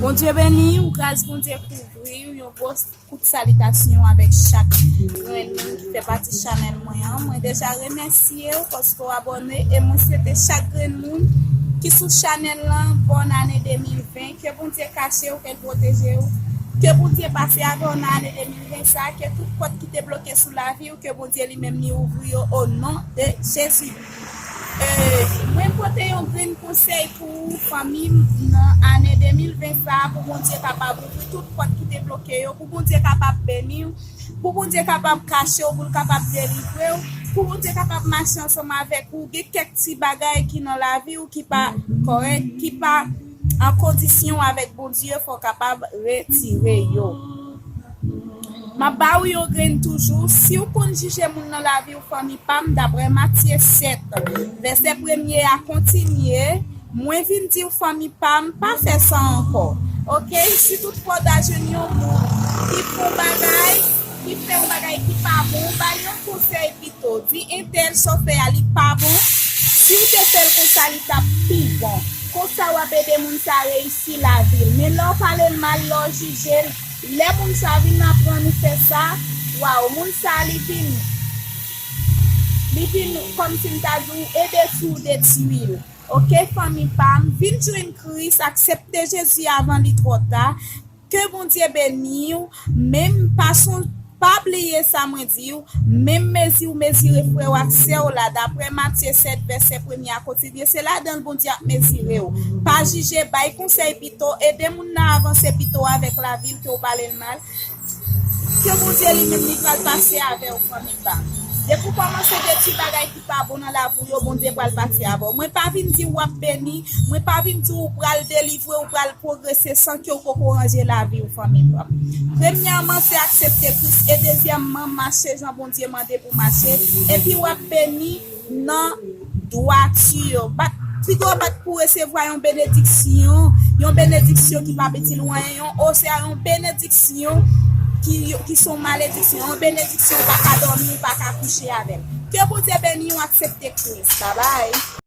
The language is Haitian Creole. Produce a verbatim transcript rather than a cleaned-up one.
Bondye beni w, gras Bondye kouvri w, yon gwo kout salitasyon avèk chak grenn moun ki fè pati chanèl mwen an. Mwen deja remèsye w paske w abòne e mwen swete chak grenn moun ki sou chanèl lan bòn ane de mil ven. Ke Bondye kache w, ke l pwoteje w. Ke Bondye pase avè w nan ane de mil ven sa, ke tout pòt ki te bloke sou lavi w, ke Bondye li menm li ouvri yo o non de Jezi. E, mwen pote yon grenn konsèy pou fanmi m nan ane de mil ven sa a, pou Bondye kapab ouvri tout pòt ki te bloke yo, pou Bondye kapab beni w, pou Bondye kapab kache w, pou l kapab delivre w, pou Bondye kapab mache ansanm avèk ou. Gen kèk ti bagay ki nan lavi w ki pa kòrèk, ki pa an kondisyon avèk Bondye, fò w kapab retire yo. M ap ba ou yon grenn toujou. Si w konn jije moun nan lavi w, fanmi pa m, daprè Matye sèt, vèsè premye a kontinye, mwen vin di w, fanmi pa m, pa fè sa ankò. Oke? Si toutfwa w ta jwenn yon moun ki fè yon bagay, ki fè yon bagay ki pa bon, ba l yon konsèy pito. Di entèl sa w fè a li pa bon. Si w te fè l konsa, li t ap pi bon. Konsa w ap ede moun sa a reyisi lavi l. Men lè w pale l mal, lè w jije l, lè moun sa a vin aprann ou fè sa, waw, moun sa a li vin, li vin kòmsi m ta di w, ede sou detwi l. Oke, fanmi pa m, vin jwenn Kris, aksepte Jezi avan li twò ta. Ke Bondye beni w, men m pa son, pa bliye sa mwen di w, menm mezi w mezire frè w ak sè w la, daprè Matye sèt, vèsè premye a kontinye, se ladan l Bondye ap mezire w. Pa jije, bay konsèy pito, ede moun nan avanse pito avèk lavi l ke w pale l mal. Ke Bondye li menm li pral pase avè w, fanmi pa m. Depi w kòmanse detwi bagay ki pa bon nan lavi w yo, Bondye pral pase avè w. Mwen pa vin di w w ap beni, mwen pa vin di w w pral delivre, w pral pwogrese san ke w poko ranje lavi w, fanmi pa m. Premyèman, se aksepte Kris, e dezyèmman, mache jan Bondye mande pou mache, epi w ap beni nan dwati. Bat, piga w bat pou resevwa yon benediksyon, yon benediksyon ki pa piti lwen, yon osea, yon benediksyon ki, ki se yon malediksyon, yon benediksyon ou pa ka dòmi, ou pa ka kouche avè l. Ke Bondye beni w, aksepte Kris. Babay.